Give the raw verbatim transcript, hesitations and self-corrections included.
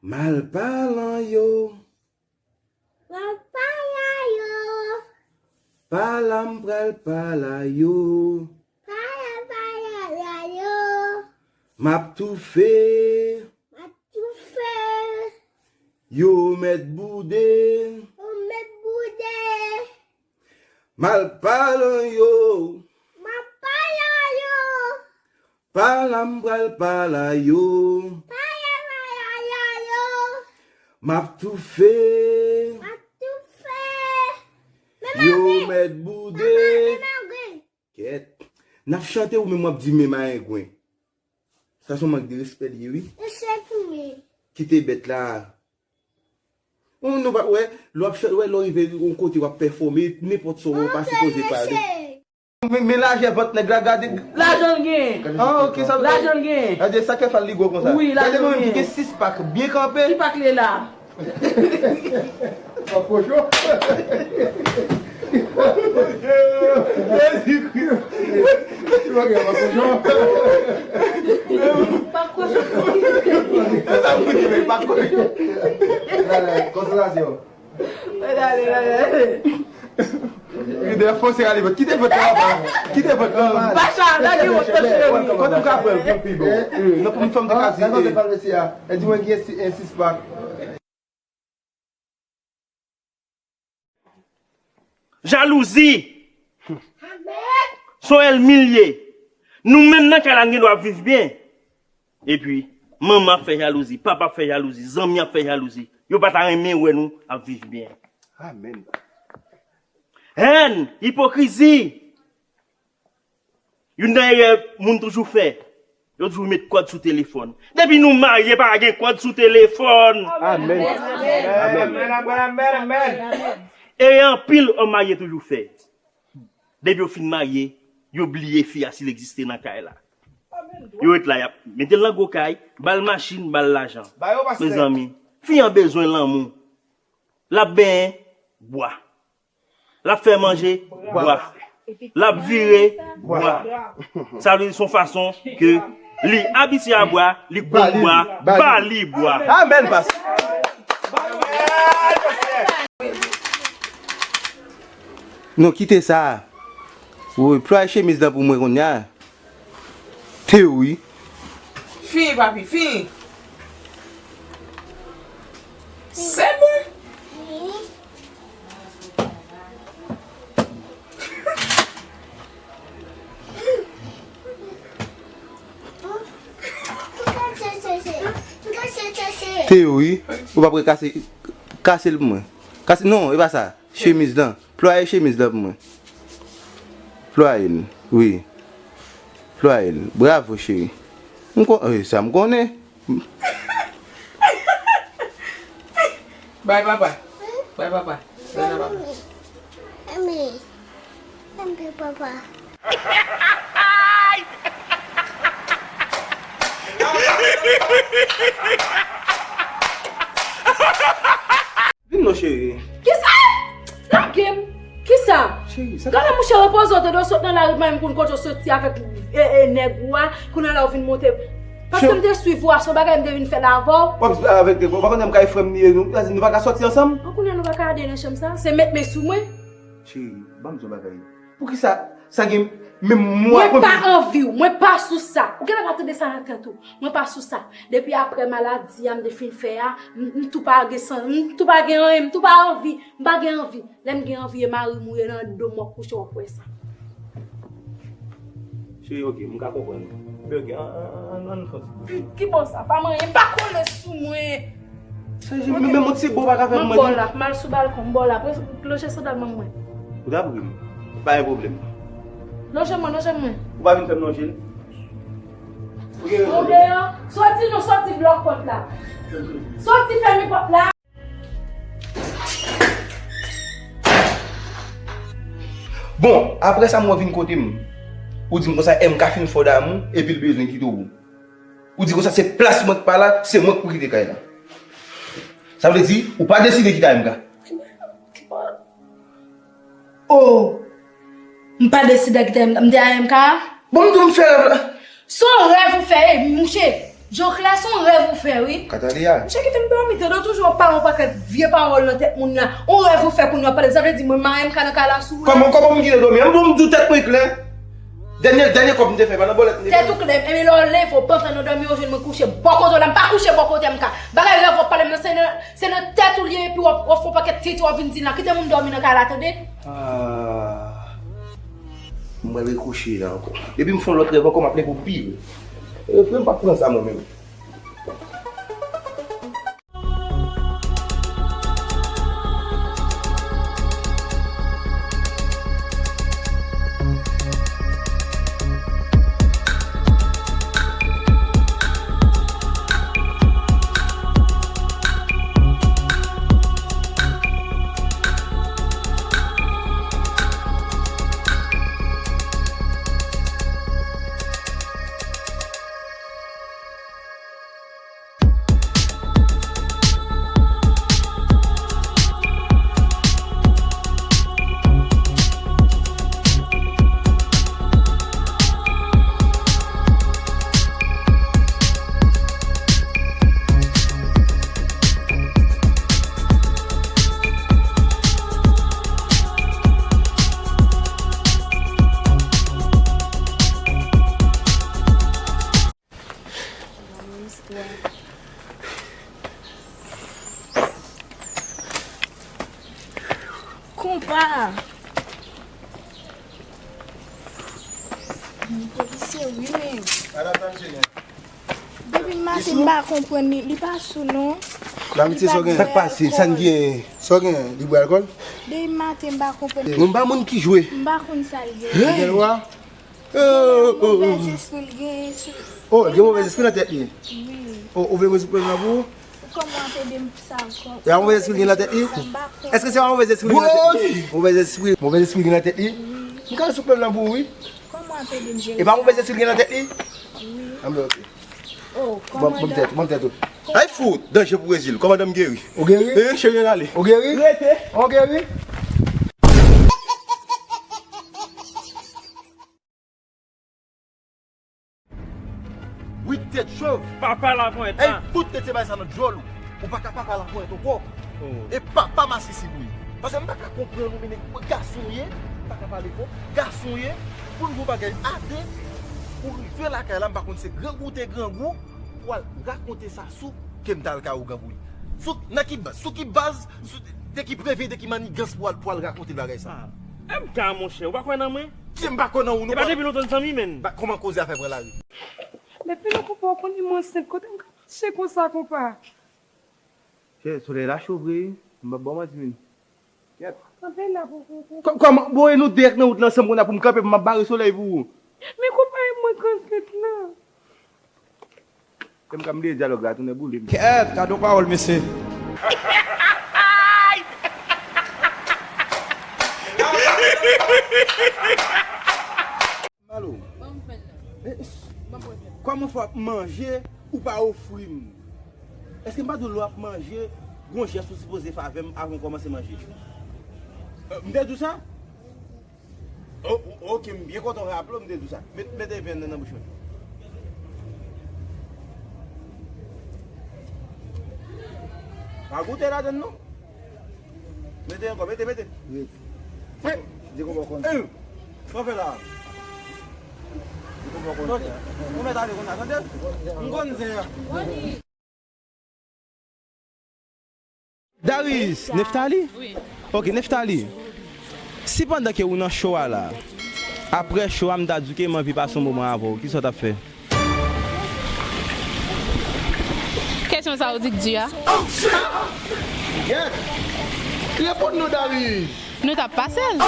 Mal palan yo. Mal palan yo. Pala m pral pala yo. Pala pala yo. M ap toufe. M ap toufe. Yo mèt boude. Yo mèt boude. Mal palan yo. Mal palan yo. Pala m pral pala yo. Pala pala yo. M ap toufe. M ap toufe. Yo mèt boude. Kèt. N ap chante ou menm w ap di men mayengwen. Sa se yon mank de respè li ye, wi. Kite bèt la. Ou nou pa wè, lè w ap chante, wè, lè w rive yon kote w ap pèfòme, nenpòt sa w pa sipoze pale. Men, men lajè vant nèg la, gade. Lajan l genyen. Ah, ok, sa. Lajan l genyen. Gade sa k fè l li gwo konsa. Wi, lajan l genyen. Gade mwen menm ki gen sis pak byen kanpe. Ki pak li la? Pak kochon. Jezikri. Pak kochon. Pak kochon. Pak kochon. Konsantrasyon. Gade, gade, gade. Kite fòse ale, kite vant la, kite vant la. Bacha, lage wòt nan cheri. Kote m ka pran l pou l pi bon? Non, pou m fanm te ka di. Gade kote pral mesi a. E di mwen ki esi, esi spak. Jalouzi. Se yon ènmi l ye. Nou menm nan kay la, n gen dwa ap viv byen. Epi, manman ap fè jalouzi, papa ap fè jalouzi, zanmi ap fè jalouzi. Yo pa ta renmen wè nou ap viv byen. Amèn. Hèn, ipokrizi. Youn nan erè moun toujou fè, yo toujou met kòd sou telefòn. Depi nou marye, pa gen kòd sou telefòn. Amèn. Amèn. Amèn, amèn, amèn, amèn. Erè anpil òm marye toujou fè. Depi yo fin marye, yo bliye fi a si l egziste nan kay la. Yo ret la, y ap mete l nan gwo kay, ba l machin, ba l lajan. Mezanmi, fi an bezwen lanmou. L ap benyen, bwa. L ap fè manje, bwa. L ap vire, bwa. Sa vle di se yon fason ke li abitye a bwa, li konn bwa, ba li bwa. Amèn, pastè. Non, kite sa. Woy, plwaye chemiz lan pou mwen kounye a. Te wi. Fin, papi, fin. Se bon. Te wi. Ou pa pre kase, kase l pou mwen. Kase, non, e pa sa. Chemiz lan. Plwaye chemiz lan pou mwen. Plwaye l. Wi. Plwaye l. Bravo, cheri. M kon, eh, sa m konnen. Bay papa. Bay papa. Bay nan papa. Mami. Mami, papa. Vin non, cheri. Kisa? Lage m. Kisa? Cheri, sa. Gade mouche repoze w, tande w sot nan lari, m pa menm konn kote w soti avèk, e, e, nèg ou a, kounye a la w vin monte. Paske m te swiv ou a, se yon bagay m te vin fè la avè w. W ap avèk, w pa konnen m kay frè m li ye, nou, nou pa ka sòti ansanm? An kounye a nou pa ka ale nan chanm sa? Se met men sou mwen? Cheri, ban m di yon bagay. Poukisa sa gen menm mwa. Mwen pa anvi w, mwen pa sou sa. Ou genlè pa tande sa nan tèt ou. Mwen pa sou sa. Depi aprè maladi a m te fin fè a, m, m tou pa gen san, m tou pa gen anyen, m tou pa anvi, m pa gen anvi. Lè m gen anvi, e mari m ou ye nan do m w ap kouche w ap wè sa. Cheri, ok, m ka konprann. Men ok, an, an, an, ann fè yon ti. Ki, ki bò sa? Pa manyen, pa kole sou mwen. Cheri, men, men yon ti bo pa ka fè pou mwen. M ap ba w la, m al sou balkon, m ba w la. Lonje sandal mwen. Ou ta pri m. Pa gen pwoblèm. Lonje mwen, lonje mwen. Ou pa vin fè m lonje l. Ou gen rezon. Ou deyò, soti non, soti blòk pòt la. Soti fèmen pòt la. Bon, apre sa, m wè vin kote m. Ou di m konsa, M K fin fè w damou, epi l bezwen kite w. Ou di konsa, se plas mwen k pa la, se mwen k pou kite kay la. Sa vle di, ou pa deside kite M K? Oh! M pa deside kite M K, m te a M K a? Bon, m di w m fè rèv la. Se yon rèv ou fè, e, mouche. Joclès, se yon rèv ou fè, wi. Katalia. Monchè, kite m dòmi, tande w toujou ap pale yon pakèt vye pawòl nan tèt moun nan. Yon rèv ou fè kounye a w ap pale m, sa vle di mwen, m a M K nan kay la sou rèv. Kòman, kòman m kite dòmi? An bon, m di w tèt mwen klè. Dènye, dènye kòb m te fè, pa nan bòlèt m te fè. Tèt ou klè, ebyen lè w leve, w pantan nan dòmi, w jwenn mwen kouche bò kote w la, m pa kouche bò kote M K. Bagay rèv w ap pale m nan, se nan, se nan tèt ou l ye, epi w ap, w ap fè yon pakèt tenten w ap vin di la. Kite moun dòmi nan kay la, tande? Ah. Mwen rekouche la ankò. Depi m fè yon lòt rèv ankò, m ap leve pou pire. E, frè m p ap pran sa mwen menm. Konpa! Polisye wi, men. Depi maten m pa konprann li, li pa sou non. Sa k pase? Sa n gen? Sa w gen? Li bwè alkòl? Depi maten m pa konprann. Mwen m pa moun ki jwe. M pa konn sa l gen. Li gen lwa? Oh, oh, oh. Movèz espri l gen sou. Oh, l gen movèz espri nan tèt li? Wi. Oh, ou vle mwen sou pwen nan pou ou? Kòman w ap ede m sa ankò? E a movèz espri l gen nan tèt li? Èske se a movèz espri l gen nan tèt li? Movèz espri, movèz espri l gen nan tèt li? Wi. M ka sou pwen nan pou ou, wi. Kòman w ap ede m jere sa? E pa movèz espri l gen nan tèt li? Wi. Anben, ok. Oh, kòmandan. Ban m tèt, ban m tèt ou. Ay fout, danje pou Brezil. Kòmandan m geri. Ou geri? E, cheri, ann ale. Ou geri? Rete. Ou geri? Wi, tèt chòv. Papa laponyèt la. Ey, fout, tèt se bay sa nan djòl ou. Ou pa ka papa laponyèt ankò. Oh. E papa masisi pou li. Paske m pa ka konprann ou, men nèg gason ye, m pa ka pale fò, gason ye, pou l gon bagay ate, ou rive lakay la, m pa konn se grangou te grangou, pou al rakonte sa sou ke m t al kay ougan pou li. Sou, nan ki baz? Sou ki baz? Sou, de ki preve, de ki mannigans pou al, pou al rakonte bagay sa? Ah, M K, monchè, ou pa kwè nan mwen? Si m pa kwè nan ou, nou pa. E pa depi lontan n zanmi, menn. Ba, kòman koze a fè pran lari? Depi nou konprann ou konn li, mwen ansent, kote m ka mache konsa, konpa? Chè, solèy la cho vre, wi. M p ap ba w manti, menn. Kèt. Kanpe la pou, pou, pou. Kò-, kòman, bon, e nou de k nan wout la ansanm, kounye a pou m kanpe, pou m ap bare solèy pou ou. Men konpa, e mwen k ansent la. M ka m bliye dyalòg la, tounen boule m. Kèt, gade yon pawòl, mesye. Malo. Ban m fè l la. Ban m fè l la. Kòman fè w ap manje, ou pa ofri m? Èske m pa di w lè w ap manje, gon jès ou sipoze fè avè m avan w kòmanse manje? Euh, m te di w sa? O-, o-, oke, m byen kontan w raple w, m te di w sa. Met, mete vyann nan nan bouch mwen. Pa goute ladann non. Mete ankò, mete, mete. Wi. Di konpò konn. Ey, sa w fè la? Di konpò konn. Tande, ou mèt ale konn sa, tande? M konn zen an. Darius, Neftali? Wi. Ok, Neftali. Si pandan ke ou nan show a la, apre show a, m ta di w ke m anvi pase yon moman avè w, kisa w t ap fè? Kesyon sa ou di k di a? Gèt! Reponn nou, Darius! Nou t ap pase l.